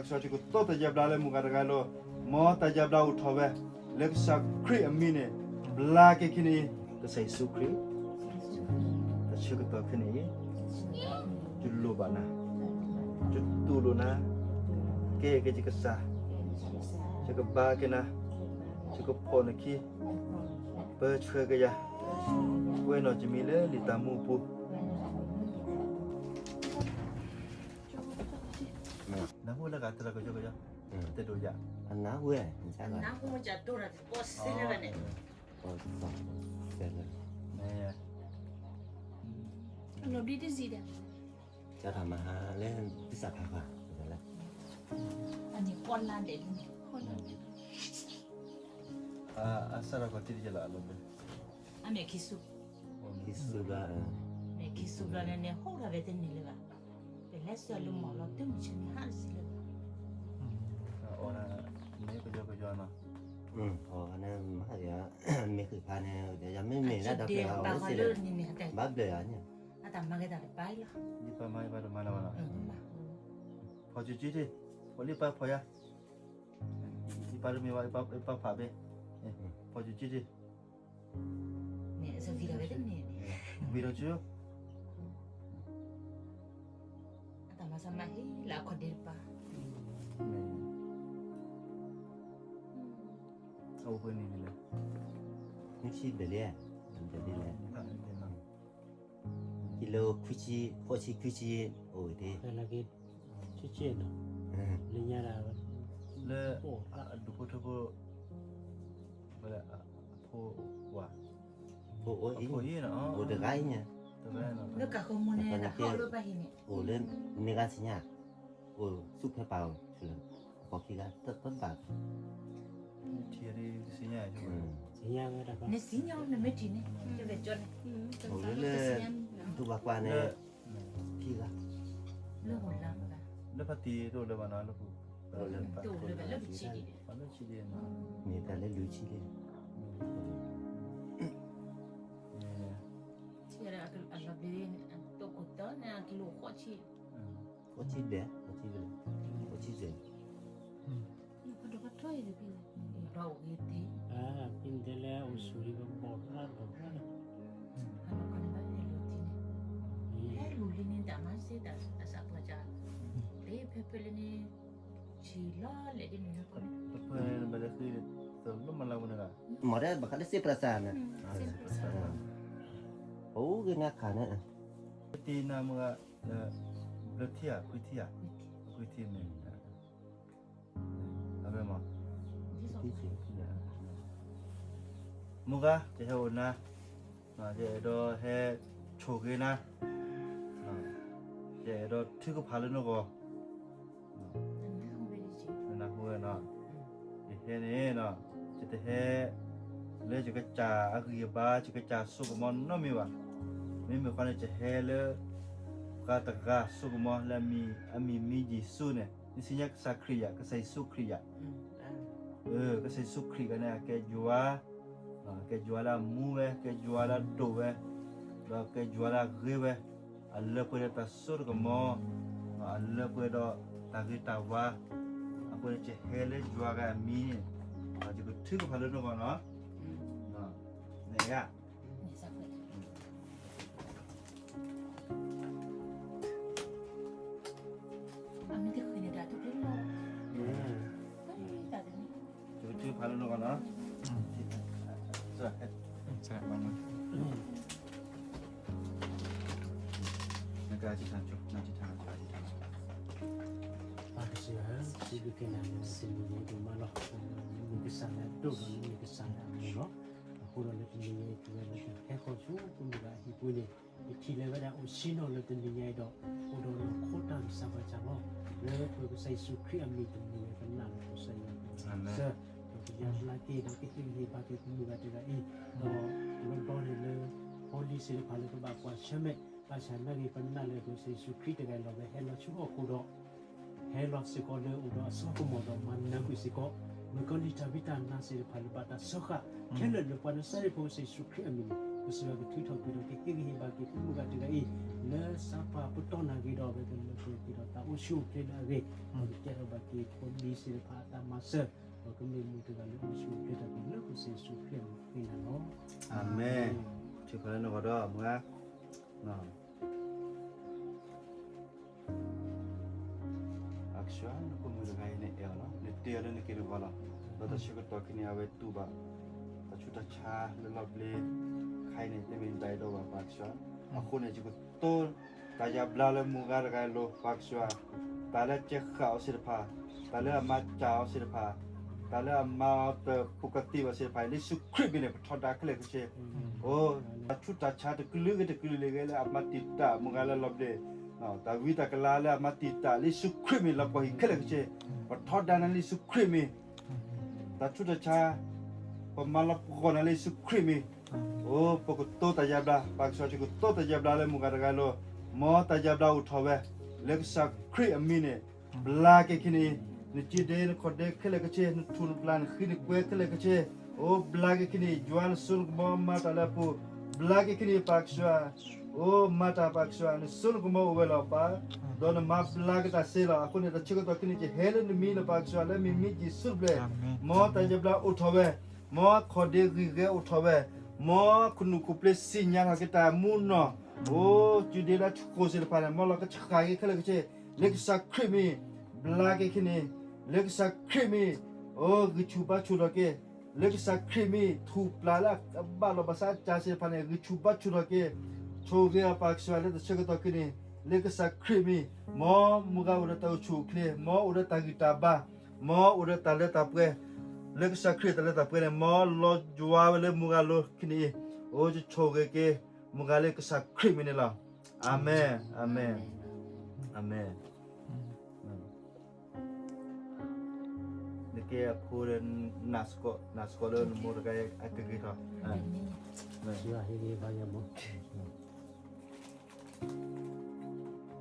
ကစၢ်ယွၤကတိၤတၢ်ယါဘျါလၢမုၢ်ဂၤတဂၤလီၤ. မ်တၢ်ယါဘျါအိၣ်ထီၣ်ဝဲ လၢကစၢ်ခရံာ်အမံၤန့ၣ် ဘျါက့ၤခံန့ၣ် ကစၢ်ယ့ၣ်ၡူးခရံာ် တၢ်ဆၢကတီၢ်ခဲန့ၣ် ယလိၣ်ဘၣ်နၤ, ယတူၢ်လိာ်နၤ, ကဲက့ၤယကစၢ်, ယကဘါက့ၤနၤ, ယကဖီၣ်နခံ, ပၢဆှၢက့ၤယၤ, ကွဲးနီၣ်ယမံၤလၢလံာ်တၢ်မူအပူၤ. နၢ်ဟူလၢကတၢၢ်ကယီကယီ, တဒိၣ်ယၤ, အနၢ်ဟူဝဲ, နၢ်ဟူမ့ၢ်ကတိၤတၢ်ကီစဲလၢန့ၣ်, ကီစဲလၢ, အလီၤဘျံးတစံးဒီး, ကၢ်ထီၣ်မဟါလၢ သစ္စာဖးဖး, အန့ၣ်ဃီလါဒဲးန့ၣ်, အစၢ်ထီၣ်ကီးတံၢ်တကဲလီၤအလီၤဘျံး, အမဲာ်ခံဆူ, ခံဆူဘျီ, မဲာ်ခံဆူဘျီန့ၣ် ဟိၣ်ထီၣ်ဝဲတန့ၢ်လၢၤဘၣ်, ပလဲၤဆူအလၢမီၢ်လီၤတုၤမုၢ်ဆ့ၣ်န့ၣ်ဟးတစံးလၢၤဘၣ်, အီၤန့ၣ်မ့ၢ်ကယီကယီနီၤ, အီၤန့ၣ်မၤယၤ, မ့ၢ်ဃ့ဖးန့ၣ် ယမ့ၢ်မ့ၢ်ဒၣ်ဒီဖျၢၣ်အီၤ ဘၣ်ဘျၢၣ်ဧါန့ၣ်, အတၢ်မၤက့ၤတၢ်တဘၣ်အံၤလီၤ, ယပၢ်မၤယပၢ်တမၤလၢၤဘၣ်နီၤ, ဖီၣ်စုကၠံတ့ၢ်, ဖီၣ်လံပၢ်ဖီၣ်ယၤ, ယပၢ်တမ့ၢ်ဘၣ် ယပၢ်ဖးဘ့ၣ်, ဖီၣ်စုကၠံတ့ၢ်, န့ၣ် အစၢ်ဝံၤဒီးဝဲတန့ၢ်န့ၣ်, ဝံၤဒီးကၠိ, အတၢ်မၤစၢၤမၤဟ့ၣ်လၢအခီၣ်ဒ့တပၤ, အအိၣ်ဖဲန့ၣ်လဲၣ်, မ့ၢ်ဆံဘျဲၣ်လံ, ဘျဲၣ်လံလဲၣ်, ကံလိခွံဆံ, ဃိးဆံခွံဆံ, အိၣ်ဝဲတ့ၢ်, ဆံဆံနီၤ, လၢညါဒၣ်, လၢ, အဒူၣ်ဖိထၢဖိ, အဖိဝၤ, ဖိအိၣ်အံၤ, အိၣ်တဂၤအံၤညါ, လၢကဃီမူန့ၣ် အိၣ်လၢ, မ့ၢ်ဂၤဆံညါ, အိၣ်ဆူၣ်ဖဲပာ်အီၤ, အပိာ်ခံဂၤတဘၣ်, နစံညါနမ့ၢ်ထံၣ်န့ၣ်, အိၣ်လၢလၢ, ဒူဘၣ်ကွၢ်န့ၣ်, ခံဂၤ, လၢဖါတံၢ်တအိၣ်လၢၤဘၣ်နီၤ, လၢပူၤ, လၢပူၤ, မ့ၢ်တၢ်လၢလွံၢ်ဆံလံ, အလီၤဘျ့, ဃိးဆံဒဲး, ဃိးဆံဘျဲၣ်, ဃိးဆံစဲး, ဖဲဒိၣ်ကထီၣ်အံၤန့ၣ်, ဖဲန့ၣ်တဲလၢအိၣ်ဆူၣ်လံပဘီၣ်ဘၣ်ဘီၣ်ဘၣ်, ဟဲလူၤလံန့ၣ် တၢ်မၤစ့တၢ်အစးပှၢ်ကၢ်, ဖဲဖဲဖဲလၢန့ၣ်, ဆံးလီၤလဲၣ်ဒ်န့ၣ်, ပဖဲဘၣ်လၢဃ့, တလိၣ်မၤလၢဝဲန့ၣ်လီၤ, မ့ၢ်ဒၣ်ဘၣ်ဃးလၢစ့ပြၢစးန့ၣ်, အိၣ်ဂ့ၤန့ၣ်အခါန့ၣ်, တ့နၤမ့ၢ်ဂ့ၤ, ဘျၢထံဧါ ခွံထံဧါ, ခွံထံမ့ၢ်, အဝဲမ့ၢ်, မုၢ်ဂၤ ယဟဲအိၣ်နၤ, ယအဲၣ်ဒိးဟဲဆိၣ်ဂ့ၤနၤ, ယအဲၣ်ဒိးထုကဖၣ်လၢနဂီၢ်, နနၢ်ဟူဝဲနီၤ, ယဟဲန့ၣ်, ယတဟဲ, လၢယကစၢ်အဂံၢ်အဘါ ယကစၢ်စိကမီၤနီတမံၤဘၣ်, မ့မ့ၢ်ဃီန့ၣ် ယဟဲလၢ, ပှၤတဂၤစိကမီၤလၢအမံၤမံယ့ၣ်ၡူးန့ၣ်, နသ့ၣ်ညါကစၢ်ခရံာ်ယၤ, ကစၢ်ယ့ၣ်ၡူးခရံာ်ယၤ, ကစၢ်ယ့ၣ်ၡူးခရံာ်ဂၤန့ၣ် အကဲယွၤ, ကဲယွၤလၢအမူဝဲ, ကဲယွၤလၢအဒိၣ်ဝဲ, ဒီးကဲယွၤလၢအဂ့ၤဝဲ, အလၢပှဲၤဒီးတၢ်စိတၢ်ကမီၤ, အလၢပှဲၤဒီးတၢ်ဂ့ၤတၢ်ဝါ, အဃိန့ၣ် ယဟဲလၢယွၤဂၤအမံၤန့ၣ်, ယကထုကဖၣ်လၢနဂီၢ်နီၤ, နအဲၣ်ဧါ ယကထုကဖၣ်လၢနဂီၢ်နီၤ, နကစံးထါ, နစံးထါ, နစံးထါ, ပၢ်ကစၢ်ဧၢ, စံးဘျုးက့ၤနၤလၢတနံၤညါအံၤဒိၣ်မးလီၤ, မ့ၢ်ကစၢ်လၢအဒိၣ်ဒီးမ့ၢ်ကစၢ်လၢအမုာ်လီၤ. အဃိဒီးလၢတနံၤညါအံၤ တုၤဝဲလၢတၢ်ဟဲဃီၤဆူပမုၢ်ဂၤအဟံၣ်ပူၤန့ၣ်, ယထံၣ်လၢၤဝဲဒၣ်အိၣ်ဆ့ၣ်နီၤလၢတနံၤညါအံၤဒီး, အိၣ်ဒီးနီၢ်ခိတၢ်ဂံၢ်စၢ်ဘါစၢ်လီၤ. လၢပကစၢ်ယ့ၣ်ၡူးခရံာ်အမံၤတမံၤဝဲပနာ်လၢကစၢ်ယွၤ, စၢၤ, ဒီးပယါဘျါက့ၤဒီးကဟ့ၣ်ဂံၢ်ဟ့ၣ်ဘါက့ၤပမုၢ်ဂၤတဂၤအံၤ, ဒီးတဝဲဘျီန့ၣ်လၢ ဖိလံၤသ့ၣ်တဖၣ်လၢပဘၣ်ကွၢ်ဆၢၣ်မဲာ်, ဘၣ်ဆၣ်နာ်က့ၤပနာ်လၢကစၢ်ယ့ၣ်ၡူးခရံာ်တဂၤအံၤလီၤ. ဝဲဟဲလီၤဆူဟီၣ်ခိၣ်ဒီး ဟဲလီၤစ့ၢ်ကီးလၢအိၣ်ဒီးအစိကမီၤဒီးမၤနၢၤကွံာ်စ့ၢ်ကီး, မုၣ်ကီၤလံၢ်တၢ်ဝံတၢ်နါသ့ၣ်တဖၣ်လၢဘၣ်တၢ်စၢဃာ်, ခဲလၢာ်လၢပှၤနၤစၤရ့းဖိကစၢ်ယ့ၣ်ၡူးခရံာ်အမံၤန့ၣ် စံးဘၣ်ကထုးထီၣ်ကွံာ်ဒီးကဟ့ၣ်ဂံၢ်ဟ့ၣ်ဘါက့ၤ ပမုၢ်ဂၤတဂၤအံၤ လၢဆါပှၢ်ပတီၢ်နၤဂ့ၤဒီး အဝဲကလၢပှဲၤက့ၤဒီးတၢ်အိၣ်ဆူၣ်အိၣ်ချ့လၢအဂ့ၤ, ဒီးကကဲထီၣ်ဘၣ်က့ၤဖိဒံစ့ၢ်တဖၣ်အတၢ်မၤစၢၤ, ဒီးကမ့ၢ်မုၢ်တဂၤလၢအိၣ်ဆူၣ်အိၣ်ချ့တၢ်က့ၤလၢကစၢ်ယ့ၣ်ၡူးခရံာ်အမံၤဃ့နၤလီၤ. အၤမ့ၣ်. ထံၣ်ခီလၢနဂီၢ်ဒီးမုၢ်ဂၤ ပၢ်ကစၢ် နဖိမုၣ်တဂၤအံၤ နအဲၣ်အီၤလီၤ, နတ့အီၤလၢနက့ၢ်နဂီၤလီၤ. ဒီးတၢ်ဆၢကတီၢ်ခဲအံၤန့ၣ် အဝဲတူၢ်ဘၣ် တၢ်ဆူးတၢ်ဆါလၢလီၢ်ဘျ့ ခဲအံၤန့ၣ် တမ့ၢ်ဒၣ်အဲၣ်ဒိးဘၣ် ပၢ်ကစၢ်. အဃိန့ၣ် ယကတိၤတၢ်ယါဘျါလၢမုၢ်ဂၤတဂၤအလိၤ ပၢ်ကစၢ်, တၢ်လၢကဃၣ်အီၤသ့ၣ်တဖၣ်, တၢ်လၢအမၤစၢ်အီၤသ့ၣ်တဖၣ်, တၢ်လၢအမၤအီၤတပကတိဘၣ်သ့ၣ်တဖၣ် လၢယ့ၣ်ၡူးခရံာ်အမံၤန့ၣ် ပထီဒါခဲလၢာ်ခဲဆ့ အိၣ် တၢ်ဆူးတၢ်ဆါတကလုာ်ဂ့ၤတကလုာ်ဂ့ၤလၢအမၤတံာ်တာ်မုၢ်ဂၤလၢလီၢ်ဘျ့, တၢ်ဝံတၢ်ကလၤလၢအမၤတံာ်တာ်လၢယ့ၣ်ၡူးခရံာ်အမံၤ လီၤပှီၢ်ဟံၣ်ခဲလၢာ်ခဲဆ့, ပထီဒါနၤလၢယ့ၣ်ၡူးခရံာ်အမံၤ, တၢ်ဆူးတၢ်ဆါ ပမၤလီၤပဂီၢ်နၤလၢယ့ၣ်ၡူးခရံာ်အမံၤ, အိၣ် ပကတိၤတၢ်ယါဘျါ ပၢ်ကစၢ် ယကတိၤတၢ်ယါဘျါလၢမုၢ်ဂၤတဂၤအလိၤ, မ်တၢ်ယါဘျါအိၣ်ထီၣ်ဝဲ လၢကစၢ်ခရံာ်အမံၤန့ၣ် ဘျါက့ၤခဲအံၤန့ၣ်, နစံးဒ့နခီၣ်ဒ့ခဲလၢာ်ခဲဆ့, နထူၣ်နပျၢ်နဃံနကွဲခဲလၢာ်ခဲဆ့, အိၣ် ဘျါက့ၤခဲအံၤန့ၣ်, ယွၤနစိနကမီၤမၤတၢ်လၢအပူၤ, ဘျါက့ၤခဲအံၤန့ၣ် ပၢ်ကစၢ်, အိၣ် မၤတၢ်ပၢ်ကစၢ်, နစိနကမီၤအိၣ်ဝဲလီၤပၢ်, ဒီးနမၤဘျါက့ၤတၢ်စ့လီၤ. အဃိန့ၣ် တၢ်ဆၢကတီၢ်ခဲအံၤန့ၣ် ယဟဲလၢနမံၤလီၤ ပၢ်ကစၢ်, လၢမံၤမံၤယ့ၣ်ၡူးတဖျၢၣ်, မ်တၢ်ယါဘျါအိၣ်ထီၣ်ဝဲ, မ်ခီၣ်ဒ့ဂံၢ်ဂဲၤအိၣ်ထီၣ်ဝဲ, မ်ခနူၣ်ခူၣ်ပျ့စံၣ်ညါထီၣ်က့ၤတၢ်မူနီၢ်, အိၣ် စုဒ့လၢထူၣ်ဃိၣ်သ့ၣ်တဖၣ်န့ၣ် မ်လီၤကဆှၣ်က့ၤခဲလၢာ်ခဲဆ့, လၢကစၢ်ခရံာ်အမံၤ, ဘျါက့ၤခဲအံၤန့ၣ်, လၢကစၢ်ခရံာ်အမံၤ, အိၣ် ဂံၢ်ဆူၣ်ဘါဆူၣ်ထီၣ်က့ၤ, လၢကစၢ်ခရံာ်အမံၤ, ထူၣ်ပျၢ်လၢအဘၣ်လီၤဘၣ်စးကစၢ်သ့ၣ်တဖၣ်န့ၣ် ဂံၢ်ဆူၣ်ဘါဆူၣ်ထီၣ်က့ၤ, ဆိၣ်ဂ့ၤအီၤပၢ်ကစၢ်လၢတၢ်ဆၢကတီၢ်ခဲအံၤန့ၣ်, လၢကစၢ်ခရံာ်အမံၤ, မ်မုၢ်ဂၤအိၣ်ဒီးတၢ်အိၣ်ဆူၣ်အိၣ်ချ့, မ်အိၣ်ဒီးတၢ်ဂံၢ်တၢ်ဘါ, မ်အိၣ်ဒီးတၢ်လၢတၢ်ပှဲၤ, လၢကစၢ်ခရံာ်တၢ်လၢတၢ်ပှဲၤန့ၣ် မ်လီၤယွၤဝဲလၢမုၢ်ဂၤလိၤခဲအံၤန့ၣ်, အိၣ် ယဆိၣ်ဂ့ၤက့ၤ မုၢ်ဂၤလၢကစၢ်ခရံာ်အမံၤန့ၣ်လီၤ. အၤမ့ၣ်, အၤမ့ၣ်, အၤမ့ၣ်. နကဲအဖိဒီး နာ်စ့ၢ်ကီး နာ်စ့ၢ်ကီးလၢနမိၢ်တဂၤအကဂ့ၤထီၣ်,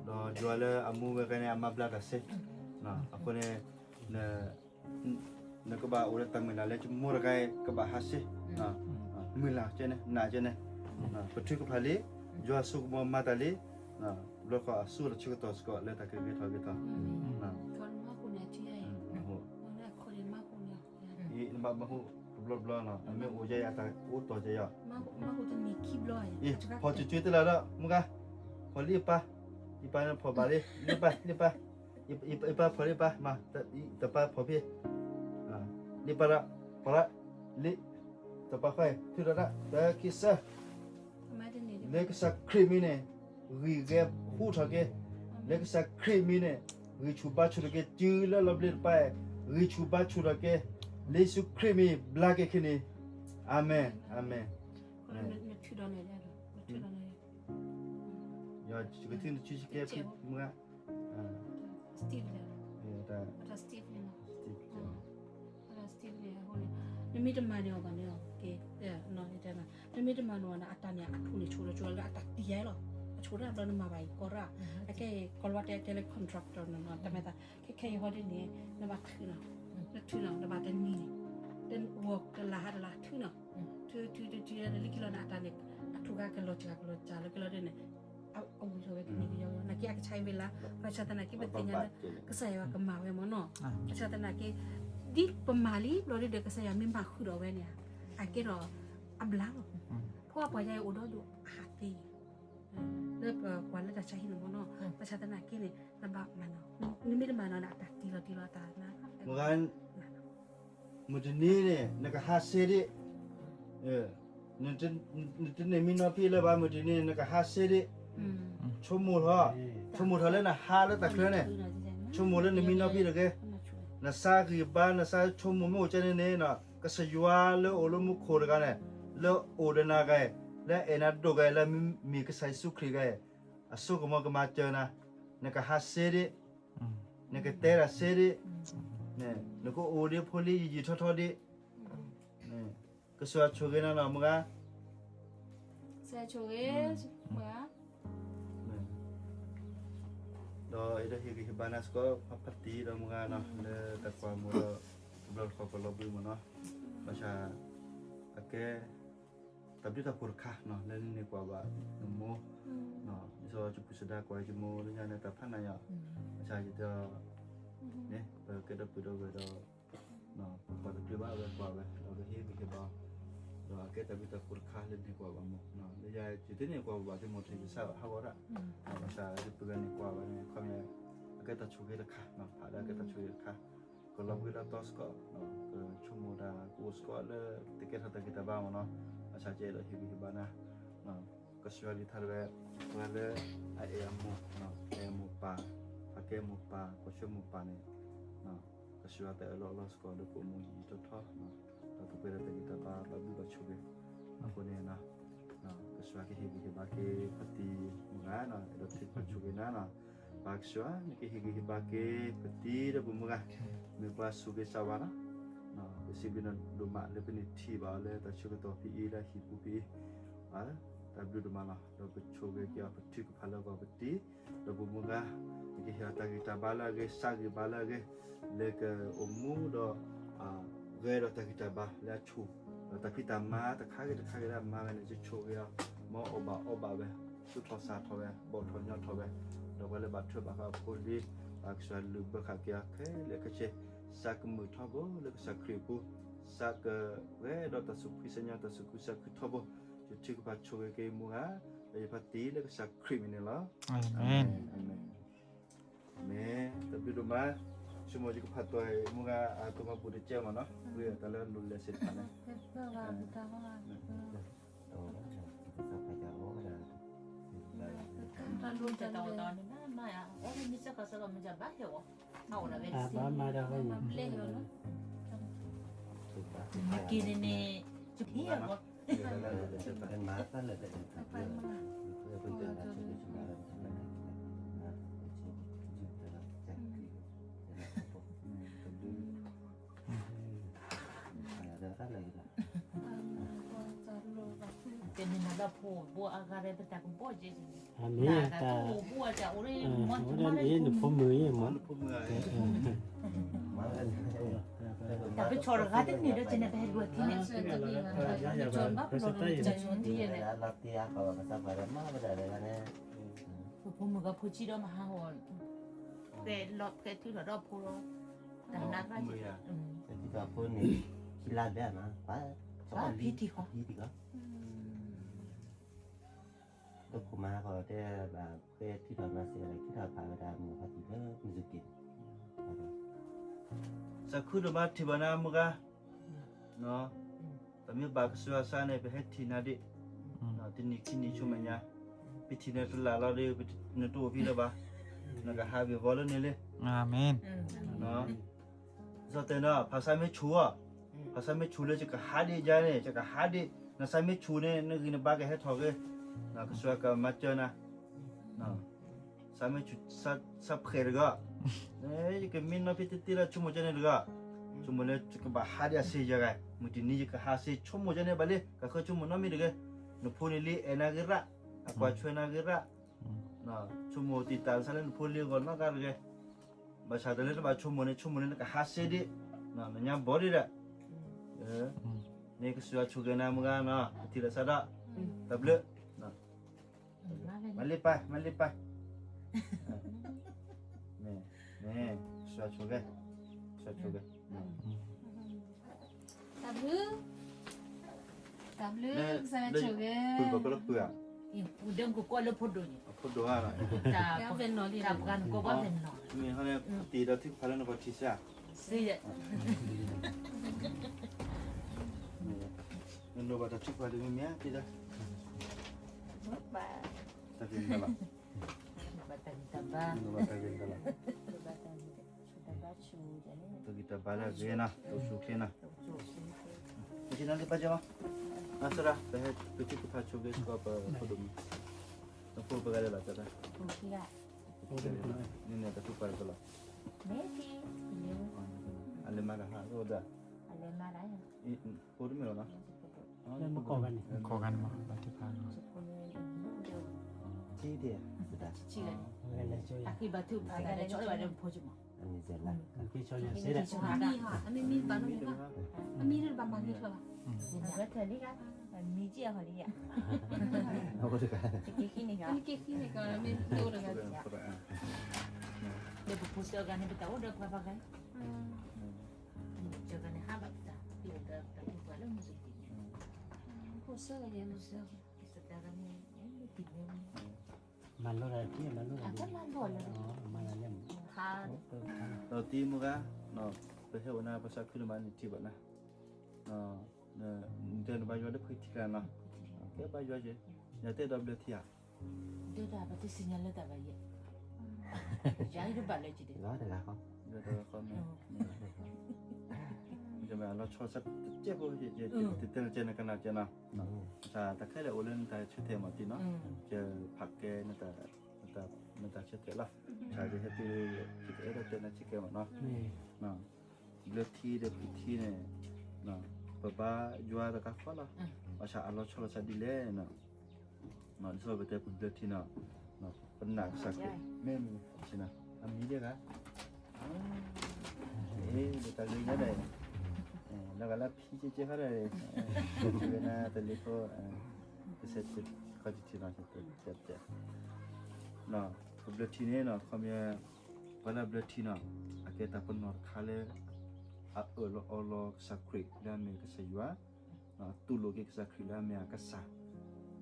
ဒီးယွၤလၢအမူဝဲတဂၤန့ၣ် အမၤဘျါတၢ်စ့, အဃိန့ၣ် နကဘၣ်အိၣ်ဒီးတၢ်မုၢ်လၢ်လၢ ယမိၢ်တဂၤအံၤ ကဘၣ်ဟးစ့, မုၢ်လၢ်ကဲန့ၣ် နာ်ကဲန့ၣ်, ပထုကဖၣ်လံ, ယွၤစိကမီၤမၤတၢ်လံ, ဘျီဃီအစိၤတၢ်ဆၢကတီၢ်စ့ၢ်ကီး လၢတၢ်ကဂ့ၤထီၣ်က့ၤထီၣ်, နဘၣ်မၤဟူတဘျီဘျီနီၤ, အမ့ၢ်အိၣ်ယဲအတၢ်အိၣ်တီၢ်ယဲယီၤ, ဖီၣ်စုၤစုၤတလၢဒီး မုၢ်ဂၤ, ဖီၣ်လံအပၢ်, ယပၢ်န့ၣ်ဖီၣ်ဘၣ်လံ, လံပၢ်, လံပၢ်, ယပၢ်ဖီၣ်လံပၢ်, မၤ, တပၢ်ဖီၣ်ဖဲ, လံပၢ်ဒီး, ဖီၣ်လံ, တပၢ်ဃီ, ထုးဒီးဒၣ်, တခံစၢ, လၢကစၢ်ခရံာ်မံၤန့ၣ်, ဂံၢ်ဂဲၤဟူးထီၣ်က့ၤ, လၢကစၢ်ခရံာ်မံၤန့ၣ်, ဂံၢ်ဆူၣ်ဘါဆူၣ်ထီၣ်က့ၤ, တုၤလၢလီၤဘျ့တပၢ်, ဂံၢ်ဆူၣ်ဘါဆူၣ်ထီၣ်က့ၤ, လၢယ့ၣ်ၡူးခရံာ်မံၤဘျါက့ၤခဲအံၤန့ၣ်, အၤမ့ၣ်, အၤမ့ၣ်. ယကထုးနစုစကဲဖံမုၢ်ဂၤ, Steve, တၢ် Steve န့ၣ်, နမ့ၢ်တမၤန့ၢ်အီၤဘၣ်န့ၣ်, နမ့ၢ်တမၤန့ၢ်အီၤဘၣ်န့ၣ်, ကဲ, နမ့ၢ်တမၤန့ၢ်အီၤန့ၣ် အတၢ်န့ၣ် အထူၣ်န့ၣ်ဆိးဒီးဆိးလၢအတၢ်တံၢ်ယါလီၤ, အဆိးဒၣ်ဘျီနမၤဘၣ်အံၤကီရၣ်, အကဲ ကီလီၤဝဲတဲကဲလၢ contractor နီၤ, တမ့ၢ်သး, ခဲခဲအံၤဟီဒ်န့ၣ် နဘၣ်ထုးနီၤ, နထုးနီၤ နဘၣ်တနံၤန့ၣ်, တဂီၤတလါဟါတလါထုးနီၤ, ထုးထုးထုးထုးလၢလံခံလီၤန့ၣ် အတၢ်န့ၣ်, အထူၣ်ဂၤကလီၤစှၤကလီၤစှၤလၢကလီၤဒ်န့ၣ် အဝံၤထီၣ်ဝဲကန့ၢ်ကယီကယီ, နာ်က့အကဆါအံၤဝံၤလၢ, ဘၣ်ဆၣ်သနာ်က့ ပသ့ၣ်ညါလၢ ကစၢ်ယွၤကမၤဝဲမ့ၢ်နီၤ, ဘၣ်ဆၣ်သနာ်က့ ဒ်ပမၤလံဘျီဒ်ဒီး ကစၢ်ယွၤမ့ၢ်မၤဃုာ်ဒီးဝဲန့ၣ်, အကဲထီၣ်အဘျါလီၤ, ဖဲအပှၤယါအံၤအိၣ်ဒီးဒိၣ်အဟးသ့, လၢပကွၢ်လၢတၢ်ဆါဟံၣ်န့ၣ်မ့ၢ်နီၤ, ဘၣ်ဆၣ်သနာ်က့န့ၣ် နဘၣ်မၤနီၤ, နမ့ၢ်တမၤနီၤန့ၣ် အတၢ်တံၢ်လီၤတံၢ်လီၤတၢ်နၤ မုၢ်တနံၤန့ၣ် နကဟးစ့ဒံး, နတန့ၢ်မံနီၤဖံလၢၤဘၣ် မုၢ်တနံၤန့ၣ် နကဟးစ့ဒံး, ဆိကမိၣ်ထီၣ်, ဆိကမိၣ်ထီၣ်လၢနဟးလၢတၢ်ချၢန့ၣ်, ဆိကမိၣ်လၢနမံနီၤဖံတဂ့ၤ, နသးဂံၢ်ဘါ နသးဆိကမိၣ်မ့ၢ်အိၣ်ကဲန့ၣ်န့ၣ်, ကစၢ်ယွၤလၢအိၣ်လၢမူခိၣ်တဂၤန့ၣ်, လၢအိၣ်ဒီးနၤဂၤ, လၢအဲၣ်နၤဒိၣ်ဂၤ လၢမ့ၢ်ကစၢ်ယ့ၣ်ၡူးခရံာ်ဂၤ, အစိကမီၤကမၤစၢၤနၤ, နကဟးစ့ဒံး နကတဲတၢ်စ့ဒံး, နကအိၣ်ဒံးဖိလံယံာ်ယံာ်ထီထီဒံး, ကစၢ်ယွၤဆိၣ်ဂ့ၤနၤနီၤ မုၢ်ဂၤ, ကစၢ်ယွၤဆိၣ်ဂ့ၤ, ဒီးအဲၣ်ဒိးဟ့ၣ်ဂံၢ်ဟ့ၣ်ဘါနၤစ့ၢ်ကီး ဖါတံၢ်ဒီးမုၢ်ဂၤနီၤ လၢတၢ်ကွၢ်မိၢ်ဒီး တဘျီတခီၣ်ကလီၤဘှံးမ့ၢ်နီၤ, ဘၣ်ဆၣ် အကဲ တၢ်ဘျုးတၢ်ဖှိၣ်တခါ လၢနန့ၢ်ကွၢ်ဘၣ်နမိၢ်, ယဆိယပူၤစဒါကွၢ်ယမိၢ်လၢညါန့ၣ် တၢ်ဖးနးယၤ, ဘၣ်ဆၣ်ယတဲ, န့ၣ် ပကဲဒီပုၢ်ဒီဝဲၢ်ဒီး ပကွၢ်တဘျုးဘၣ်ဝဲကွၢ်ဝဲ ဒီးပဟ့ၣ်ဂံၢ်ဟ့ၣ်ဘါ, ဒီးအကဲတၢ်ဘျုးတၢ်ဖှိၣ်တခါလၢန့ၢ်ကွၢ်ဘၣ်မိၢ်, လၢယၤယတန့ၢ်ကွၢ်ဘၣ်က့ၤမိၢ်ထံကစၢ်ဟးဂီၤဒၣ်, ဘၣ်ဆၣ်ယပုၢ်ဝဲၢ်န့ၢ်ကွၢ်ဘၣ်န့ၣ် ခီပညီ အကဲတၢ်ဆိၣ်ဂ့ၤတခါ, ဖးဒၣ်ကဲတၢ်ဆိၣ်ဂ့ၤတခါ, ကလီၤဘှံးလၢတီစ့ၢ်ကီး, ကဆိကမိၣ်ဒၣ်ကအိၣ်စ့ၢ်ကီးလၢတကဲထီၣ်တၢ်ဂံၢ်တၢ်ဘါမ့ၢ်နီၤ, ဘၣ်ဆၣ်ကအဲၣ်ဒိးဟ့ၣ်ဂံၢ်ဟ့ၣ်ဘါနၤ, ကစၢ်ယွၤလံာ်ထါတဝဲ, ပှၤလၢအအဲၣ်အမိၢ်, အဲၣ်အမိၢ်ပၢ်, ပာ်ကဲမိၢ်ပၢ် ကွၢ်ဆၢမိၢ်ပၢ်န့ၣ်, ကစၢ်ယွၤတၢ်အၢၣ်လီၤအီလီၤစ့ၢ်ကီးလၢပအိၣ်မူယံာ်ယံာ်ထီထီ, ဒီးပပှဲၤဒီးတၢ်ဂံၢ်တၢ်ဘါ ဘၣ်ဘျုးဘၣ်ဆိၣ်ဂ့ၤ, အဃိန့ၣ် ကစၢ်ယွၤကဟ့ၣ်ဂံၢ်ဟ့ၣ်ဘါက့ၤပတံၤမုၢ်ဂၤ, အဲၣ်ဒိးထုကဖၣ်ဆိၣ်ဂ့ၤနၤနီၤ, ပၢ်ကစၢ်ယွၤ နကဟ့ၣ်ဂံၢ်ဟ့ၣ်ဘါက့ၤပတံၤဒီးပမုၢ်ဂၤ, မ့ၢ်ပှၤဆိၣ်ဂ့ၤစၢ်ဝါနီၤ, ပစံးဘျုးနၤဒိၣ်မးလၢပန့ၢ်ထံၣ်ဘၣ်အီၤလၢတၢ်ဆၢကတီၢ်ဖဲအံၤ လၢဟံၣ်ပူၤဖဲအံၤ, တၢ်ဘျုးဒိၣ်မးလီၤ, ဒီးပဆိၣ်ဂ့ၤက့ၤအီၤ ပထုကဖၣ်လၢအဂီၢ်ပတံၤ, ဒီးပမုၢ်ဂၤ, နကဟ့ၣ်အီၤတၢ်ဂံၢ်တၢ်ဘါလၢအဂ့ၤ စးဂံၢ်ဘါလၢအဂ့ၤ, လၢကအိၣ်မူဒီး ဂဲၤဒီးတၢ်ဂံၢ်တၢ်ဘါလၢအဆူၣ်, ဒီးတၢ်ဖံးတၢ်မၤတခါဂ့ၤတခါဂ့ၤလၢအမၤဝဲန့ၣ် ယဆိၣ်ဂ့ၤအီၤ, မ်အီၣ်ဘၣ်အီဘၣ်ဝဲ, သူၣ်ထီၣ်စၢ်ထီၣ်ဝဲ, ဘီၣ်ထီၣ်ညီထီၣ်ဝဲ, ဒီးပှၤလၢဘၣ်ထွဲဘၣ်ဃးအဖိလံၤ, ပၢ်ကစၢ်ယွၤလုၢ်ဘၢခးက့ၤအီၤခဲလၢာ်ခဲဆ့, စးကမုာ်ထီဘိလၢကစၢ်ခရံာ်အပူၤ, စးကဂဲၤဒီးတၢ်သူၣ်ဖှံသးညီတၢ်သူၣ်ခုသးခုထီဘိ, ယထုကဖၣ်ဆိၣ်ဂ့ၤက့ၤမုၢ်ဂၤ, ဒီးယဖါတံၤလၢကစၢ်ခရံာ်မံၤန့ၣ်လီၤ. အၤမ့ၣ်. အၤမ့ၣ်. တၢ်ဘျုးဒိၣ်မး, ဆိကမိၣ်ယကဖးတွၢ်မုၢ်ဂၤအတၢ်မၤဘူၣ်တကဲမ့ၢ်နီၤ, ဝံၤတၢ်လၢနလဲၤစ့ၢ်တဖၣ်န့ၣ် မ့ၢ်က့ၤန့ၣ်န့ၣ် ယထံၣ်အီၤဘၣ်, တမ့ၢ်နဘၣ်ဖိဘိအဂၤရဲ ပတၢ်ကဘီၣ်ကဲ, အမ့ၢ်တၢ်, အိၣ်ဒီးမ့ၢ်နဖိမုၣ်အံၤမ့ၢ်, တၢ်ပဆီၣ်တဂၤတန့ၢ်ဒီး ကန့ၣ်ပဟဲလူၤအထံန့ၣ်, ပဖိမုၣ်ဂၤဖိဆံးဒီးမဟါဂီၤ, ဖဲလီၤဖဲထံထီၣ်ဒီးဖိလီၤ, တၢ်နါ, ဖဲထံထီၣ်ဖိန့ၣ်, ခံလါဘျဲၣ်မး, ဖံတံၢ်ဃီ, ဖံတံၢ်ဃီ, ဒီးဖိမါဃီတဲဘၣ် ဖဲထံထီၣ်မၤစၢၤ ထံထီၣ်ဖးဝဲဒၣ်မုၢ်ဟါတံၢ်လၢမုၢ်စူၤက့ၤန့ၣ်, စးခုဒိၣ်မးထံၣ်ဘၣ်နၤမုၢ်ဂၤ, တၢ်မ့ၢ်ဘၣ်ကစၢ်ယွၤစးန့ၣ် ပဟဲထံၣ်နၤဒံး, တနံၤခံနံၤဆူမဲာ်ညါ, ပထံၣ်နၤတလၢ်လီၤဒီး နတအိၣ်ဖဲလၢၤဘၣ်, နကဟးဂ့ၤဂီၤလၢန့ၣ်လံ, အၤမ့ၣ်. စီၤတဲာ်နီၤ ဖးဆါမ့ၢ်ဆူၣ်အီၤ, ဖးဆါမ့ၢ်ဆူၣ်လၢယကဟးဒံးယါန့ၣ် ယကဟးဒံး, နဆါမ့ၢ်ဆူၣ်န့ၣ် နဂံၢ်နဘါကဟဲထီၣ်ဂ့ၤ, ကစၢ်ယွၤကမၤစၢၤနၤ, ဆါမ့ၢ်ဆူၣ်, ဆါဖှဲးတဂၤ, ယကမ့ၢ်နီၢ်ဖံးတ့ၢ်တ့ၢ်လၢဆိကမိၣ်ကၢန့ၣ်တဂၤ, ဆိကမိၣ်လၢယကဘၣ်ဟးဒံးအစ့ယဂၤ, မုၢ်တနံၤယကဟးစ့ဆိကမိၣ်ကၢန့ၣ်ဘၣ်လံ ကဃၢဆိကမိၣ်နီတမံၤတဂ့ၤ, နဖိန့ၣ်လံအဲၣ်နၤဂ့ၤရၣ်, အကွၢ်ဆွဲနၤဂ့ၤရၣ်, ဆိကမိၣ်တံာ်တာ်လၢနဖိလံအဂီၢ်နီတဂၤတဂ့ၤ, ဘၣ်ဆၣ်တၢ်လၢတဘၣ်ဆိကမိၣ်န့ၣ် ဆိကမိၣ်န့ၣ်နကဟးစ့ဒံး, နညါဘီဒံးဒီး, န့ၣ်ကစၢ်ယွၤဆိၣ်ဂ့ၤနၤမုၢ်ဂၤနီၤ, ပထံၣ်လိာ်သးဒီး, တၢ်ဘျုး, မၤလ့ပၢ်, မၤလ့ပၢ်, မ့ၢ်, မ့ၢ်, ကစၢ်ယွၤဆိၣ်ဂ့ၤ, ကစၢ်ယွၤဆိၣ်ဂ့ၤ, တၢ်ဘျုး, တၢ်ဘျုး, ကစၢ်ယွၤဆိၣ်ဂ့ၤ, ပုၢ်ကီၢ်ကလီပှၤဧါ, ဒၢကကွၢ်လၢဖိဒိၣ်န့ၣ်, ဖိဒိၣ်ဧါ, တၢ်ပှၤန့ၣ်ကီၢ်ပှၤဖဲနီၤ, မ့ၢ်ဟီန့ၣ် တံၤဒီးထုကဖၣ်လၢနဂီၢ်ထံၣ်စ့ၢ်, စ့ၢ်, နလိၣ်ဘၣ်တၢ်ထုကဖၣ်ဒ်မ့ၢ်မ့ၢ်ဧါ, တံၤဒီး, တၢ်က့ၤတၢ်လီၤ, ဘၣ်တၢ်ဂံၢ်တၢ်ဘါ, တၢ်ဂံၢ်တၢ်ဘါလၢအဂ့ၤနီၤ, တၢ်ဆူၣ်ချ့နီၤ, ကနၣ်လၢပၢ်ကၢ်မး, အစရၣ်, ပဟဲပထုကဖၣ်ဆိၣ်ဂ့ၤစ့ၢ်ကီးပဖိဒိၣ်မုၣ်, နဖိပှဲၤဂၤလၢ်လီၤတၢ်, န့ၣ်န့ၣ်တၢ်ထုကဖၣ်တၢ်လီၤ, အလဲၤမၤတၢ်ဟးအိၣ်ဒီး, ဖိတမ့ၢ်လီၤနီၤ, မုၢ်ကီၢ်ဂၤန့ၣ်, မုၢ်ကီၢ်ဂၤန့ၣ်မး, ဘၣ်ထုကဖၣ်, ထံၣ်ဒံး, တၢ်ဃ့ဘါထုကဖၣ်တၢ်လဲၤကၠီလၢဘၣ်ဒီးဖိကၠိမး, အမံၤဟီ, အမံၤမံၤဘၣ်နီၤ, အမံၤတဘၣ်မၤဂ့ၤထီၣ်ဘၣ်, အဝဲထဲလံဂၤ မံၤကံၢ်အဟီလံယၤ, တက့ၢ်ဃံန့ၣ်ကီ, တက့ၢ်ဃံန့ၣ်ကီ, မ့ၢ်ဒိတဂၤ, ဒီးပဖိသၢဂၤန့ၣ် ပတၢ်အိၣ်ဒီးပှၤဘၣ်ဂၤ, တဂၤန့ၣ် ဟးဘၣ်ပတၢ်အိၣ်ဒီးပှၤလၢမုၢ်တနံၤန့ၣ်, ဖိသၢဂၤယဲၢ်, ဖိသၢဂၤန့ၣ်, မၤလိတၢ်တထံၣ်, မၤလိတၢ်တထံၣ်, မၤလိလၢ, ဒီးတံၤမုၢ်ဂၤ, ပဟဲအိၣ်နၤ ပသးခုလၢမၤန့ၢ်ထံဘၣ်နၤ, နတဲနဘါယွၤလၢဖှံထံကျါနီၤ, ကဲဘါယွၤက့ၤ, ယတဲဒီးဘျၢထံဧါ, ဒ်တၢ်ပတသ့ၣ်ညါလၢတၢ်ဘၣ်ယဲၢ်, ယၤတဘၣ်လၢက့ၤဒ်, ယမ့ၢ်အလီၤဆီတစဲးဖိ, ယတဲလၢကဲနကနၣ်ကဲနီၤ, တၢ်ခဲလၢာ်အိၣ်လၢနတၢ်ဆၢထဲးမၤတံၢ်နီၤ, ယဖးကဲ နတၢ်ဆၢထဲးလီၤ, တၢ်ယဟဲတုၤ ယကအဲၣ်ဒိးတဲနၤဆ့ကဲမးနီၤ, ဘျၢထံဒီးဖှံထံန့ၣ်, ပဘါယွၤတဂၤဃီလီၤ, ဘၣ်ဆၣ်အလီၤဆီလီၤဆီဒ်လဲၣ်နီၤ, ဒ်သိးပတဲပဘျၢထံနီၤ, ပနာ်ကစၢ်ခရံာ်, မ့ၢ်မ့ၢ်ဆ့ၣ်နီၤ, အမံၤဒ်ဂၤ, တၢ်ဂ့ၤညါဒီး, လၢဂၤလၢဖံကဲကဲခါဒီး, ဝဲနၤတလ့ဖိ, ကစဲးခီတထံၣ်နီၤ, ပဘျၢထံန့ၣ်နီၤ, ခီပညီ, ပှၤလၢအဘျၢထံနီၤ, အကဲတၢ်ပနီၣ်တခါလၢ အအၢၣ်လီၤအီလီၤကစၢ်ခရံာ်လၢအမ့ၢ်ကစၢ်ယွၤ, တူၢ်လိာ်က့ၤကစၢ်ခရံာ်လၢအမ့ၢ်အကစၢ်,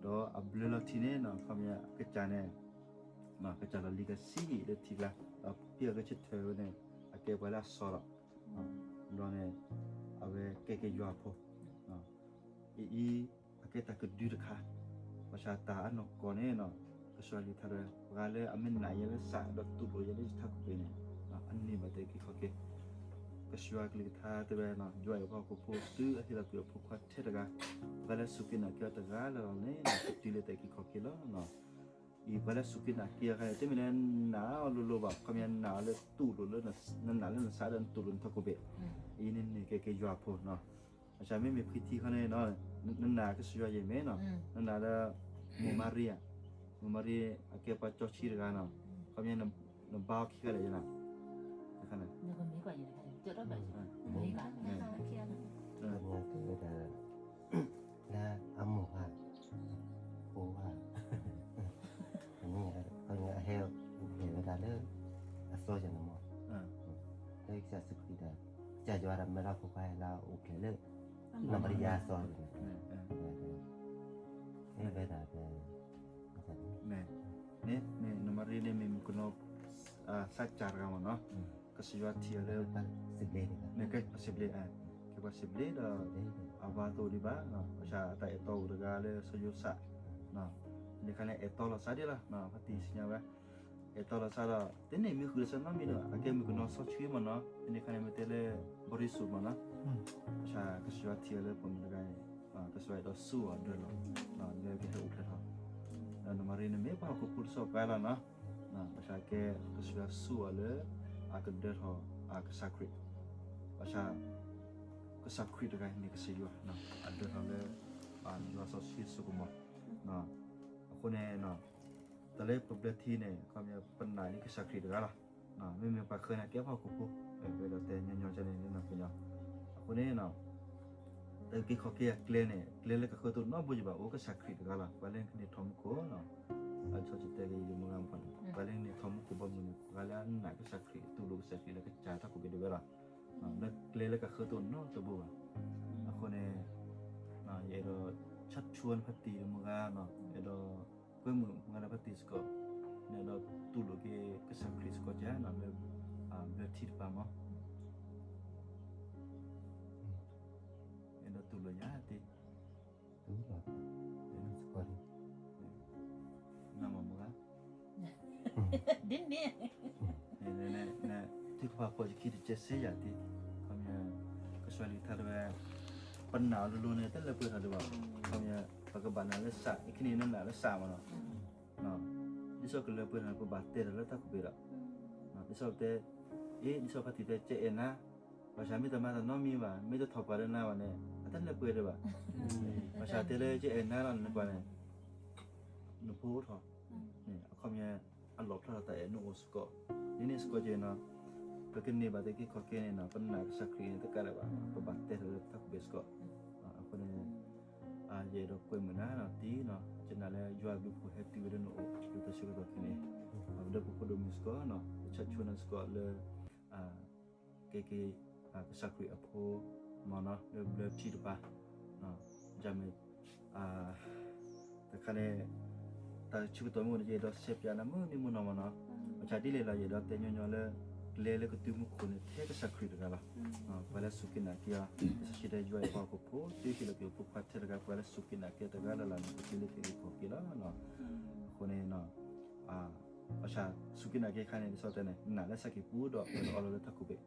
ဒီးအဘျၢလီၤထံန့ၣ်နီၤ, ခီပညီကစၢ်န့ၣ်, ကစၢ်လီၤလံကစံၣ်လၢထံကျါ, ဒီးဖံအဂဲၤဆၢထၢၣ်ဝဲန့ၣ်, အကဲပှၤလၢအစီဒီး, ဒီးန့ၣ်, အဝဲကဲက့ၤယွၤအဖိ အအံၤ, အကဲတၢ်ကဒုတခါ, ဘၣ်ဆၣ်တၢ်အနီၢ်ကီၢ်န့ၣ်နီၤ, ကစၢ်ယွၤလံာ်ထါဒီး ပှၤလၢအမ့ၢ်နာ်ယဲလၢသး ဒီးတူၢ်လိာ်ယဲလၢယထးခိၣ်ဖံန့ၣ်, အန့ၢ်ဘၣ်တၢ်အုၣ်က့ၤခီၣ်က့ၤ, ကစၢ်ယွၤကလုၢ်ကထါတဲဝဲ, ယွၤအဲၣ်ပှၤဟီၣ်ခိၣ်ဖိ တုၤအဟ့ၣ်လီၤကွံာ်အဖိခွါထဲတဂၤ, ပှၤလၢစူၢ်က့ၤနာ်က့ၤအီၤတဂၤလၢ်လၢ်န့ၣ် ကတုၤလၢတၢ်အုၣ်က့ၤခီၣ်က့ၤလီၤ. အံၤပှၤလၢစူၢ်က့ၤနာ်က့ၤအီၤတဂၤန့ၣ် တမ့ၢ်လၢနာ်အီၤလိၤလိၤဘၣ်, ခီပညီနာ်အီၤလၢတူၢ်လိာ်လၢ, နနာ်လၢနသးဒီးနတူၢ်လိာ်နထးခိၣ်ဖံ, အံၤန့ၣ်န့ၢ်က့ၤက့ၤယွၤအဖိနီၤ, ဘၣ်ဆၣ်မ့မ့ၢ်ဖှံထံခီန့ၣ်, နနာ်ကစၢ်ယွၤယဲၢ်မ့ၢ်နီၤ, နနာ်ဒီး, မိၢ်မၤရံဧါ, မိၢ်မၤရံ, အကဲပှၤကၠီဆံတဂၤနီၤ, ခီပညီ, နဘါအီၤခံဂၤလဲၣ်ယဲၢ်နီၤ, တခါန့ၣ်, လၢအမိၢ်ဧါ, ဖိဧါ, အဟဲအိၣ်ဖျဲၣ်ဝဲဒၣ်လၢ, အသီယဲၢ်န့ၣ်မး, လၢကစၢ်ယ့ၣ်ၡူးခရံာ်ဒီး, ကစၢ်ယွၤဒီးမၢလီၤဖိခွါလၢအအိၣ်ဖျဲၣ်လၢ, နီၢ်မၤရံယၤအသီန့ၣ်, ဝဲဒၣ်, မ့ၢ်နီၢ်မၤရံန့ၣ်မ့ၢ်မုၣ်ကနီၤ, စးကၢ်တဂၤမ့ၢ်နီၤ, ကစၢ်ယွၤထံၣ်အီၤလၢ, စံးဘျ့, ကဲပှၤစံးဘျ့, ကဲပှၤစံးဘျ့ဒီး, အဝၤအသိးဒံးဘၣ်, ဘၣ်ဆၣ်အတၢ်အဲၣ်တီအိၣ်တဂၤလၢစီၤယိၤသး, န့ၣ်ခါန့ၣ် အဲၣ်တီလီၤသးဒ်လီၤ, ဖါတံၢ်စံၣ်ညီၣ်ဝဲ, အဲၣ်တီလီၤသးဒီး, တန့ၢ်မံဃုာ်ဒီးသးနီတမံၤဒီး အကဲမုၣ်ကနီၤစီဆှံမ့ၢ်နီၤ, န့ၣ်ခါန့ၣ်မ့ၢ်တဲလၢ, ဘီရံစူၣ်မ့ၢ်နီၤ, ဘၣ်ဆၣ်ကစၢ်ယွၤထံၣ်အီၤလၢပိာ်မုၣ်တဂၤန့ၣ်, ကစၢ်ယွၤအဲၣ်ဒိးစူၢ်အီၤဒၢလီၤ, လၢကဟဲအိၣ်ဖျဲၣ်ထီၣ်, နီၢ်မၤရံန့ၣ်မ့ၢ်ပှၤဟီၣ်ခိၣ်ဖိတစိၤပှၤလီၤနီၤ, ဘၣ်ဆၣ်ကဲ, ကစၢ်ယွၤစူၢ်အီၤလၢ, အကဒၢထီၣ်, အကစၢ်ခရံာ်, ဘၣ်ဆၣ် ကစၢ်ခရံာ်တဂၤအံၤမ့ၢ်ကစၢ်ယွၤ, အဒၢထီၣ်လၢ, ယွၤစီဆှံစိကမီၤ, အဃိန့ၣ်, တၢ်လၢပဘျၢထံန့ၣ် ခီပညီပနာ်လံကစၢ်ခရံာ်တဂၤလီၤ, မ့မ့ၢ်ပှၤဃၢၤန့ၣ်ကဲပှၤဟီၣ်ခိၣ်ဖိ, ပအဲၣ်ဒိးတဲညီညီန့ၣ်, အဃိန့ၣ် တၢ်အုၣ်က့ၤခီၣ်က့ၤအကျဲန့ၣ် ကျဲလၢကဃၢၤတအိၣ်နီတဘိယဘၣ် အိၣ်ကစၢ်ခရံာ်တဂၤလီၤ, ပှၤလၢနကန့ၢ်ထီၣ်မူခိၣ်လီၤ, လၢစီၤပ့းတရူးမုၢ်ဂၤမ့ၢ်, ပှၤလၢနကန့ၢ်ထီၣ်မူခိၣ်ဘီမုၢ်န့ၣ် ပှၤလၢအနာ်ကစၢ်ခရံာ် တူၢ်လိာ်ကစၢ်ခရံာ်လၢကစၢ်ထးခိၣ်က့ၤဒၣ်ဝဲလီၤ, လၢကျဲလၢကဃၢၤတအိၣ်နီတဘိဘၣ်, အဃိန့ၣ်, ယအဲၣ်ဒိးဆါထူအီၤနဖါတံၢ်မုၢ်ဂၤ, အဲၣ်ဒိးကွဲမုာ်မုၢ်ဂၤနဖါတံၢ်စ့ၢ်ကီး, အဲၣ်ဒိးတူၢ်လိာ်က့ၤကစၢ်ခရံာ်စ့ၢ်ကီးကဲနီၤ လၢ, ဘျၢထံတပၤမး, အဲၣ်ဒိးတူၢ်လိာ်ယၤတ့ၢ်, နမ့ၢ်မုၢ်ဂၤ, ဒ်န့ၣ်, န, ထုကဖၣ်ဖီၣ်ယခံတကဲးစ့ယၤတ့ၢ်, ခီပညီ, ကစၢ်ယွၤလံာ်ထါတဲဝဲ, ပနာ်အီၤလိၤလိၤန့ၣ် တလၢပှဲၤထီၣ်ဒံးဘၣ်, ခီပညီ, ပကဘၣ်နာ်လၢသး အခဲအံၤန့ၣ်နနာ်လၢသးမးနီၤ, ဒ်သိးကလၢပှဲၤထီၣ်န့ၣ် ပဘၣ်တဲထီၣ်လၢတၢ်ကူၣ်ဘ့ၣ်ဒီး, ဒ်သိးပတဲ, အ့ ဒ်သိးဖါတံၢ်တဲ ကအဲၣ်နၤ, ဘၣ်ဆၣ်မ့ၢ်တမၤတၢ်နီတမံၤဘၣ် မ့ၢ်တထီၣ်ပှၢ်လၢနၤဘၣ်န့ၣ် အတလၢပှဲၤဒံးဘၣ်, ဘၣ်ဆၣ်တဲလၢကအဲၣ်နၤလီၤန့ၣ်ပှၤန့ၣ်, နဖိအိၣ်ထီၣ်, အခီပညီ, အလီၣ်ဖျါထီၣ်တၢ်အဲၣ်နအိၣ်စ့ၢ်ကီး, ဒ်န့ၣ်စ့ၢ်ကီးကဲနီၤ, ပကန့ၢ်ဘၣ်တၢ်အုၣ်က့ၤခီၣ်က့ၤန့ၣ်နီၤ ပနာ်ကစၢ်ခရံာ်န့ၣ်တကးဒံးဘၣ် ပဘၣ်တဲထီၣ်လၢတၢ်ကူၣ်ဘ့ၣ်စ့ၢ်ကီး, အဃိန့ၣ်, ယအဲၣ်ဒိးကွဲမုာ်နၤနီၤ တံၤနီၤ ယနာ်လၢယွၤအဘျုးအဖှိၣ်ဟဲတုၤဝဲလၢနအိၣ် လၢတၢ်ဆၢကတီၢ်ခဲအံၤန့ၣ် ပဒီပုၢ်ဖိဒိၣ်မုၣ်စ့ၢ်ကီးနီၤ ပဆၢဆိနၤစ့ၢ်ကီးလၢ ကဲက့ၤ ကစၢ်ခရံာ်အဖိမ့ၢ်နီၤ လၢဘျၢထံတပၤ ယမ့ၢ် တခါန့ၣ် တၢ်ဆၢကတီၢ်မ့ၢ်အိၣ်န့ၣ် ယအဲၣ်ဒိးစဲးပၠးနၤမုၢ်နံၤမုၢ်နီၢ်မ့ၢ်နီၤ ဘၣ်ဆၣ်ဒ်လဲၣ်လီၤ ယအဲၣ်ဒိးတဲညီညီလၢ ကျဲလၢကတုၤမူခိၣ်န့ၣ် ထဲကစၢ်ခရံာ်တဂၤလီၤ ပှၤလၢစူၢ်က့ၤနာ်က့ၤအီၤ လံာ်စီဆှံတဲ ယွၤအဲၣ်ပှၤဟီၣ်ခိၣ်ဖိ တုၤဟ့ၣ်လီၤက့ၤအဖိခွါထဲတဂၤ ပှၤလၢစူၢ်က့ၤနာ်က့ၤတဂၤလၢ်လၢ်န့ၣ် ကတုၤလၢက့ၤအံၤကီၢ်က့ၤလီၤ အဃိန့ၣ် ဘၣ်ဆၣ်စူၢ်က့ၤနာ်က့ၤအခါန့ၣ် လံာ်စီဆှံတဲန့ၣ် နာ်လၢဆၢက့ၤပူၤဒီး ပှဲၤဒီးအီလီၤလၢထးခိၣ်ဘ့ၣ်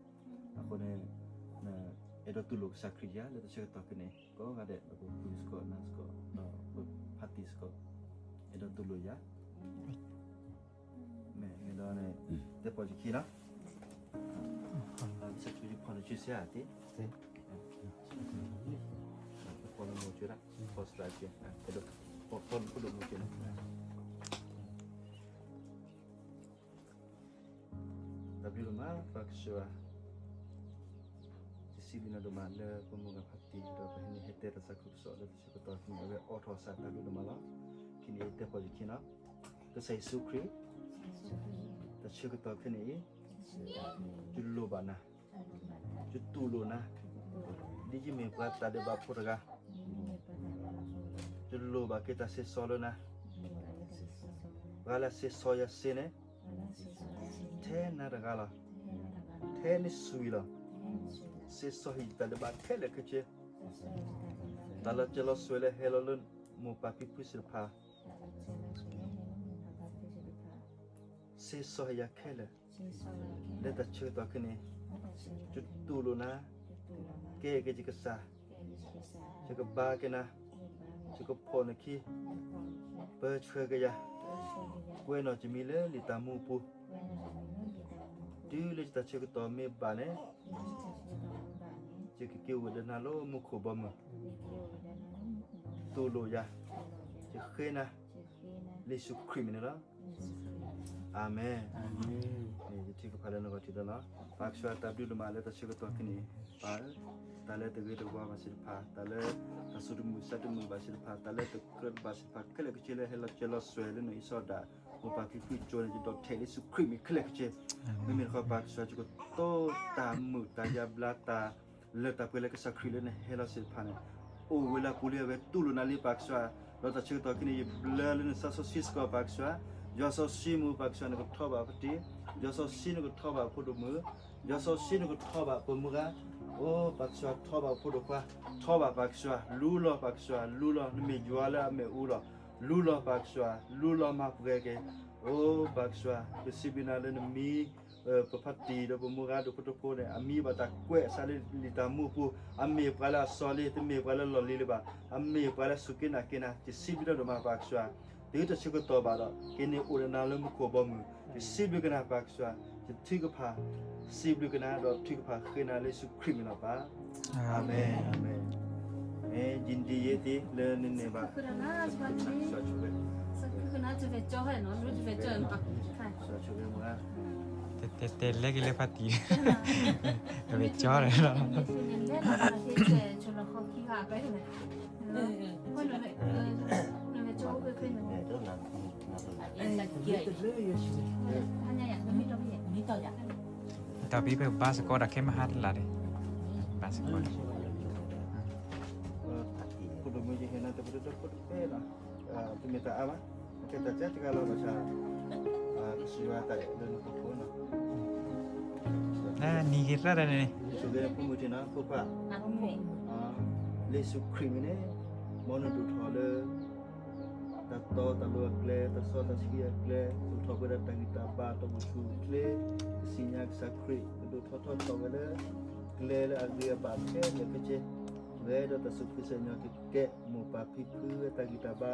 အဃိန့ၣ် အဲၣ်ဒိးတူၢ်လိာ်ကစၢ်ခရံာ်ယၤ လၢတၢ်ဆၢကတီၢ်ခဲအံၤန့ၣ် ကိးဂၤဒဲး ဒီးပပုၢ်စ့ၢ်ကီး နၤစ့ၢ်ကီး ဒီးပဖါတံၢ်စ့ၢ်ကီး အဲၣ်ဒိးတူၢ်လိာ်ယၤ မ့ၢ်မ့ၢ်ဒီးန့ၣ် တဲပီၢ်ယခံနီၤ ဆၢဆူယဖီၣ်န့ၣ် ဆူစဲအတ့ ဖီၣ်လၢမိၢ်ကၠိဒၣ် ဖီၣ်စတးက့ ဖီၣ်လၢဖိဒိၣ်မိၢ်ကၠိန့ၣ် တၢ်ဘျုးဒိၣ်မး ပၢ်ကစၢ်ယွၤ ယစံးဘျုးနၤဒိၣ်မးလၢပမိၢ်ဂၤဖါတံၢ် ဒီးပဟဲန့ၣ်ဟဲတဲတၢ်သးခုကစီၣ်လၢတၢ်ဆၢကတီၢ်ခဲအံၤ အဝဲအိးထီၣ်စးတၢ်ဘျုးဒိၣ်မးလီၤ. ခဲအံၤန့ၣ်တဲပီၢ်ယခံနီၤ ကစၢ်ယ့ၣ်ၡူးခရံာ် တၢ်ဆၢကတီၢ်ခဲအံၤန့ၣ် ယလိၣ်ဘၣ်နၤ ယတူၢ်လိာ်နၤ ဒ်ယမ့ၢ်ပှၤတၢ်ဒဲးဘးဖိတဂၤ ယလိၣ်ဘၣ်က့ၤတၢ်စ့စီလၢနၤ ပှၤလၢစ့စီယၤစ့န့ၣ် ထဲနၤတဂၤလီၤ ထဲနစုလီၤ စ့စီဟံၣ်တၢ်ဒဲးဘးခဲလၢာ်ခဲဆ့ တၢ်လီၤစၢၤလီၤသွဲၣ်လၢဟဲလီၤလၢမိၢ်ပၢ်ဖံဖုသ့ၣ်တဖၣ် စ့စီဟံၣ်ယၤခဲလၢာ် လၢတၢ်ဆၢကတီၢ်ခဲအံၤန့ၣ် ယတူၢ်လိာ်နၤ ကဲက့ၤယကစၢ် ယကဘါက့ၤနၤ ယကဖီၣ်နခံ ပၢဆှၢက့ၤယၤ ကွဲးနီၣ်ယမံၤလၢလံာ်တၢ်မူပူၤ တုၤလၢယတၢ်ဆၢကတီၢ်မ့ၢ်ဘၣ်န့ၣ် ယကက့ၤအိၣ်ဒီးနၤလၢမူခိၣ်ဘီမုၢ် တူၢ်လိာ်ယၤ ယဃ့နၤ လၢယ့ၣ်ၡူးခရံာ်မံၤန့ၣ်လီၤ. အၤမ့ၣ်. ယထံၣ်ကဖးလၢနဂီၢ်ထံးလီၤ. ပၢ်ကစၢ် တၢ်ဘျုးဒိၣ်မးလၢတၢ်ဆၢကတီၢ်ခဲအံၤန့ၣ် ပၢ်ဧၢ, တၢ်လၢတဂ့ၤတဝါဘၣ်သ့ၣ်တဖၣ်, တၢ်လၢတၢ်သူၣ်တမုာ်သးတမုာ်ဘၣ်သ့ၣ်တဖၣ်, တၢ်လၢတကြၢးဘၣ်သ့ၣ်တဖၣ်ခဲလၢာ်ခဲဆ့လၢဟဲလီၤစၢၤလီၤသွဲၣ်လၢနအံၣ်စီဒၣ် မိၢ်ပၢ်ဖံဖုကၠိန့ၣ် ယဒိးထဲးလၢယ့ၣ်ၡူးခရံာ်မံၤခဲလၢာ်ခဲဆ့, မ့မ့ၢ်တခီ ပၢ်ကစၢ် ယကတိၤတၢ်မုာ်တၢ်ယါဘျါတၢ် လၢတၢ်ပှဲၤလၢကစၢ်ခရံာ်လၢနဟဲလီၤသ့ၣ်တဖၣ်န့ၣ် အိၣ်ဝဲလၢအပူၤလံ အဝဲတူၢ်လိာ်နၤလံ ပၢ်ကစၢ်, ဒီးတၢ်ဆၢကတီၢ်ခဲအံၤန့ၣ် ယဘျၢလၢနသးစီဆှံစ့ၢ်ကီး ပၢ်ကစၢ်, ယွၤစီဆှံမူ ပၢ်ကစၢ် နကထီၣ်ဘၣ်ပတံၤ, ယွၤစီဆှံနကထီၣ်ဘၣ်ဖိဒိၣ်မုၣ်, ယွၤစီဆှံနကထီၣ်ဘၣ်ပမုၢ်ဂၤ, အိ ပၢ်ကစၢ် ထီၣ်ဘၣ်ဖိဒိၣ်ခွါ, ထီၣ်ဘၣ်ပၢ်ကစၢ်, လူလီၤ ပၢ်ကစၢ် လူလီၤ, နမ့ၢ်ယွၤလၢအမ့ၣ်အူလီၤ, လူလီၤ ပၢ်ကစၢ်, လူလီၤမၤပှဲၤက့ၤ, အိ ပၢ်ကစၢ် ပစံးဘျုးနၤလၢနမံၤ ပဖါတံၢ်ဒီးပမိၢ်ဂၤဒိၣ်ဖိထၢဖိန့ၣ် အမံၤဘၣ်တၢ်ကွဲးအသးလၢလံာ်တၢ်မူပူၤ, အမ့ၢ်ပှၤလၢအစီလံ, တမ့ၢ်ပှၤလၢလီၢ်လံၤလၢၤဘၣ်, အမ့ၢ်ပှၤလၢစူၢ်က့ၤနာ်က့ၤနၤ, ယစံးဘျုးနၤဒိၣ်မး ပၢ်ကစၢ်, တုၤတၢ်ဆၢကတီၢ်ဘၣ်ဒီး က့ၤန့ၢ်အိၣ်ဒီးနၤလၢမူခိၣ်ဘီမုၢ်, ယစံးဘျုးက့ၤနၤ ပၢ်ကစၢ်, ယထုကဖၣ် စံးဘျုးက့ၤနၤ ဒီးထုကဖၣ်ဃ့နၤလၢယ့ၣ်ၡူးခရံာ်မံၤလီၤ ပၢ်, အၤမ့ၣ်, အၤမ့ၣ်. ယဒံးယ့သ့လၢနန့ၢ်ဘၣ် တဲတဲလဲက့ၤလၢဖါတံၢ် အဝဲကၠီလီၤ, တၢ်ဖံဖုဘါသကိးဒီးခဲမဟါတလးဒီး, ဘါသကိးဒီး တမ့ၢ်တၢ်အါဘၣ်, ကဲတၢ်ကဲတဂၤလီၤ ဘၣ်ဆၣ် ကစၢ်ယွၤတၢ်အဲၣ်လၢနဖီခိၣ်နီၤ, နံၤဂ့ၤသရၣ်တၢ်န့ၣ်န့ၣ်, ဆိၣ်ဂ့ၤဖိမုၣ်ထံနီၤ ဖိခွါ, လၢယ့ၣ်ၡူးခရံာ်မံၤန့ၣ် မ်နဒိၣ်ထီၣ်လၢ တၢ်တီတၢ်လိၤအကျဲ, တၢ်စီတၢ်ဆှံအကျဲ, ဒိၣ်ထီၣ်ပှဲၤဒီးတၢ်ဂံၢ်တၢ်ဘါ တၢ်အိၣ်ဆူၣ်အိၣ်ချ့, ကသ့ၣ်ညါကစၢ်ခရံာ်, ကဒိၣ်ထီၣ်ထီထီၣ်ဝဲလၢ ကျဲလၢအဂ့ၤအဘၣ်ခဲလၢာ်ခဲဆ့, ဝဲဒီးတၢ်သူၣ်ဖှံသးညီကကဲ မိၢ်ပၢ်ဖံဖုအတၢ်ဂံၢ်တၢ်ဘါ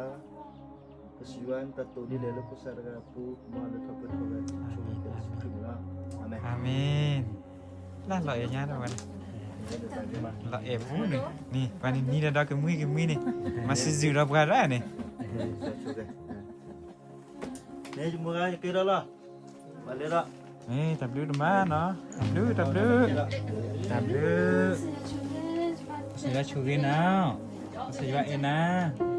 ကစၢ်ယွၤနတၢ်တိာ်ဒ်လဲၣ်လၢဖိသၣ်တဂၤအပူၤ မ်လၢထီၣ်ပှဲၤထီၣ်ဝဲ ဆိၣ်ဂ့ၤကစၢ်ယ့ၣ်ၡူးခရံာ်မံၤလီၤ. အၤမ့ၣ်. အၤမ့ၣ်. လၢလီၤအဲၣ်ညါဒီးဝဲန့ၣ်, လီၤအဲၣ်ပူၤန့ၣ်, န့ၣ် ပှၤန့ၣ်နံၤဒီးဒီးကမှံကမှံန့ၣ်, မၤစံးစူၤဒီးပှၤဒၣ်န့ၣ်, န့ၣ်ယမိၢ်ဂၤယကဲထီၣ်လီၤ, ပှၤလဲၤဒီး, တၢ်ဘျုးဒိၣ်မးနီၤ, တၢ်ဘျုး တၢ်ဘျုး, တၢ်ဘျုး, ဆိၣ်ဂ့ၤနၤ, ကစၢ်ယွၤအဲၣ်နၤ.